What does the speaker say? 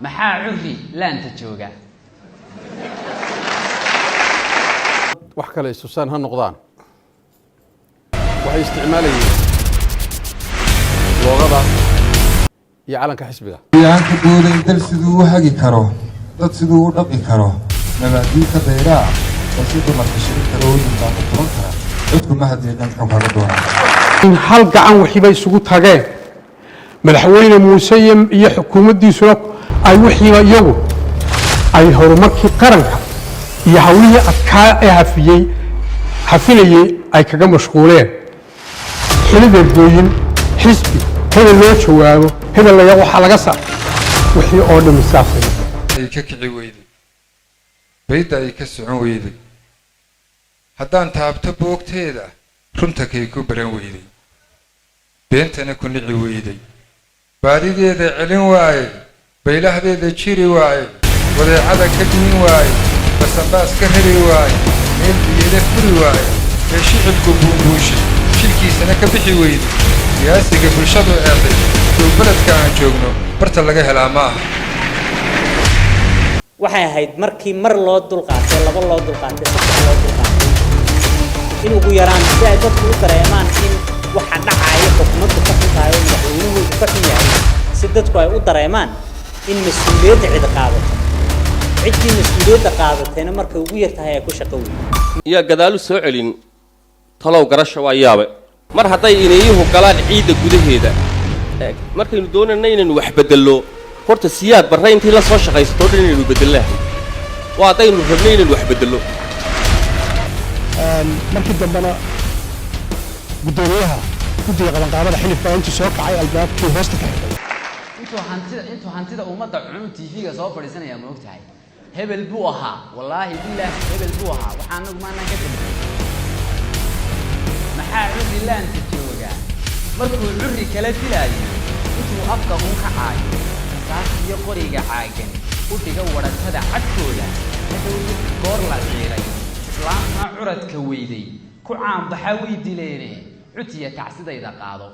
Maxaa Curri laanta jooga? Wax kale isusaan ha noqdaan, waxay isticmaalayeen loogada iyo calanka xisbiga. Aan ka doodayn dal siduu u hagi karo, dad siduu u dhaqi karo, mabaadii ka dayraa, balse dumarka shirin karo, weyn baa ku turan kara. Codku ma hadeeqan, muxuu kaaga doonaa? In hal gacan wixiiba isugu tageen, Madaxweyne Muuse iyo xukuumaddiisuna ay wixiiba iyagu ay horumarkii qaranka iyo hawlihii adkaa ee hafiyey hafinayey ay kaga mashquuleen xilid ergooyin, xisbi hebel loo jawaabo, hebel laya waxaa laga saar, wixii oo dhammi saasay. Ay ka kici weyday, bayda ay ka socon weyday, haddaan taabto boogteeda, runta kay ku baran weyday, beentana ku nici weyday, baadideeda celin waaye, baylahdeeda jiri waaye, wadeecada ka dhiin waaye, basanbaas ka rari waaye, meel biyada furi waaye, ee shicibku buunbuushay, shilkiisana ka bixi weyday, siyaasiga bulshadu eeday, dhow beledka aan joogno barta laga helaa ma aha. Waxay ahayd markii mar loo dulqaatay, laba loo dulqaatay, saddex loo dulqaatay, in ugu yaraan si ay dadku u dareemaan in waxa dhacaya xukuumaddu ka xun tahay oo madaxweynuhu ka xun yahay, si dadku ay u dareemaan in mas-uuliyadda cid qaadato, ciddii mas-uuliyadda qaadatayna markay ugu yar tahay ay ku shaqo weyn. Yaa gadaalu soo celin talow garasha waa yaabe mar hadday ineeyuhu galaan ciidda gudaheeda. Eeg, markaynu doonayna inaynu wax beddello, horta Siyaad Barre intii la soo shaqaysatoo dhan inaynu beddellahay waa haddaynu rabno inaynu wax beddello. Markii dambena guddoomiyaha guddiga qabanqaabada Xilif baa intuu soo kacay albaabkii hoosta ka xidhay. Intuu hantida ummadda cunu TV-ga soo fadhiisanaya, ma og tahay hebel buu ahaa? Wallaahi bilaahi, hebel buu ahaa. Waxaa anagu maanaan ka dambeeyey. Maxaa Curri laanta jooga? Markuu Curri kala dilaayo, intuu afka uun ka caayo, rasaas iyo qoriga caagan u dhiga wadhatada cadkooda, hadhow mid goor la ciiray, islaamtana curadka weyday ku caanbaxa, way dileene cutiya tacsidayda qaado.